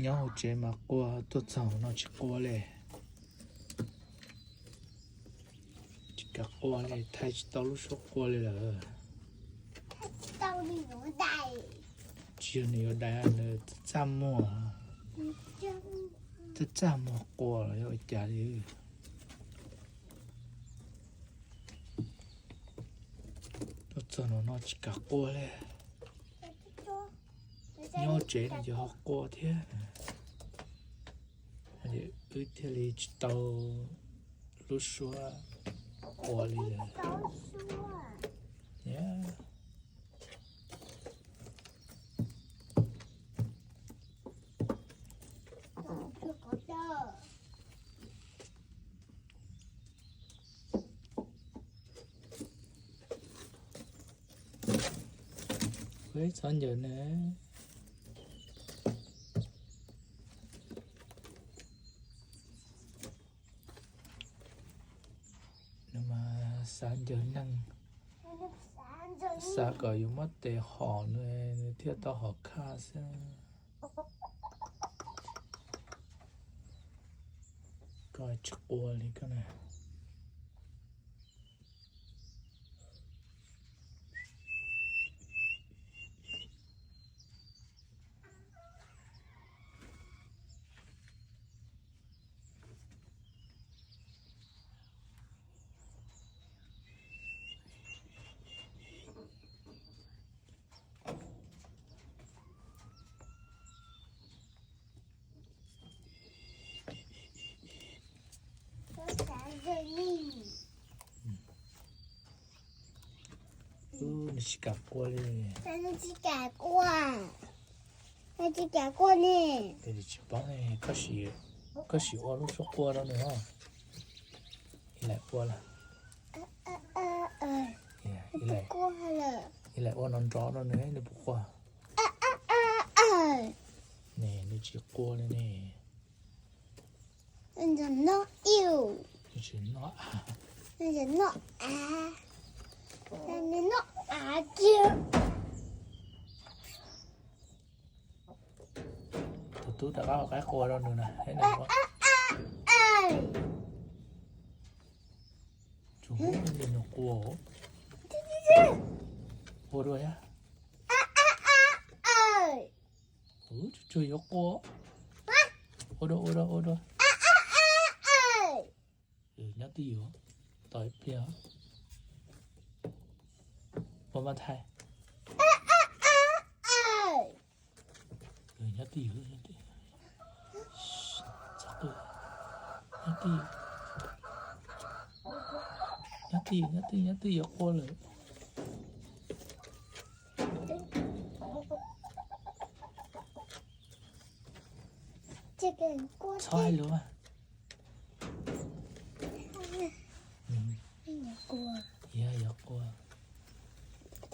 Nyob hauv tsev mas qua, tuaj txog no tsis qua li. Tsis kam qua li, thaij tsis tau lub suab qua li lawm. Tsis yog nws yuav dai, nws txaj muag, txaj txaj muag qua los yog ua cas li. Tuaj txog no no tsis kam qua li. Nyob tsev no ces ho qua thiab. Wb thiaj li tsis tau lub suab qua li lawm. Ua ib txhob ncaws na. Nws mas xav ncaws neeg, xav kom yus muab tes hom nws, nws thiaj tau hom khaj xwb. Koj tsis qua li koj na. Nws tsis kam qua li. Nws tsis kam qua, nws tsis kam qua ne. Tsis paub ne, koj sim ua lub suab qua rau nws os. Ib laim qua lawm. Ib laim ua nrov nrov rau nws, nws puas qua? Ne, nws tsis qua li ne. Nws tsis noj av, nws tsis noj av, nws noj av kiag. Tus tub rov qab ua qaib qua rau nws na. Tsuas li nws qua, ua dua thiab. Tsuas tsuas yuav qua. Ua dua, ua dua, ua dua. Nyob twj ywm, tos ib pliag. Ua mas thaij. Nyob twj ywm, nyob twj ywm, nyob twj ywm, nyob twj ywm, nyob twj ywm, nyob twj ywm, yuav qua lawm. Txhob hais lus. Yog yuav qua,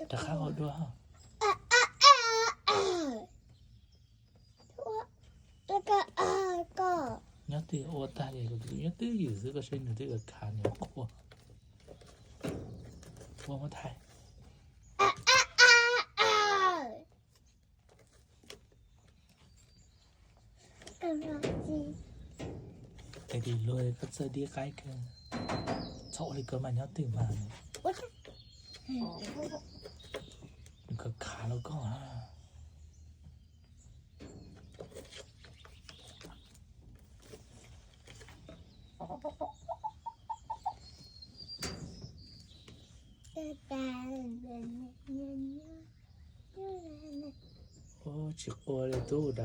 rov qab ua dua. Nyob twj ywm, ua tag li, nyob twj ywm xwb, koj saib nws twb khav nws qua. Ua muab thaij. Es tis luag koj txawj dib qaib kawg. Txhob ua li koj mas nyob twj mas. Nws khav khav los koj. Tsis qua li tub,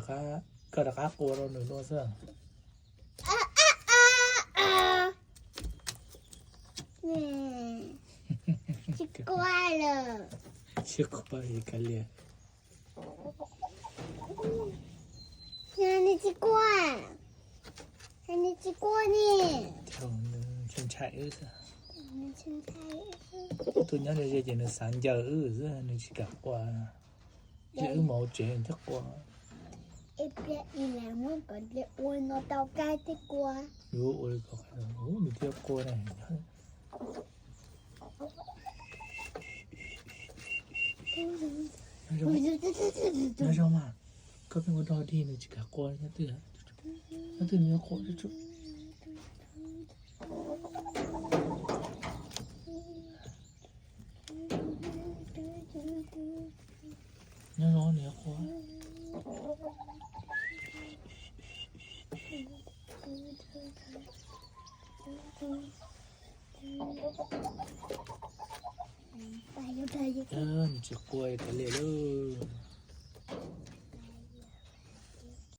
koj rov qab qua rau nws dua xwb. Tsis qua lawm. Tsis qua li kav liam. Nws tsis qua, nws tsis qua ne. Nws ntshai wb xwb. Tus nyob ze ces nws xav ncaws wb xwb, nws tsis kam qua. Ces wb mus hauv tsev thiaj qua. Ua li ko, nws thiaj qua ne. Nyob zoo mas, Koj pheej ua dog dig nws tsis kam qua, nyob twg, nyob twg nws yuav qua tsuj tsuj. Nyob no nws yuav qua. Nws tsis qua kav liam lauj.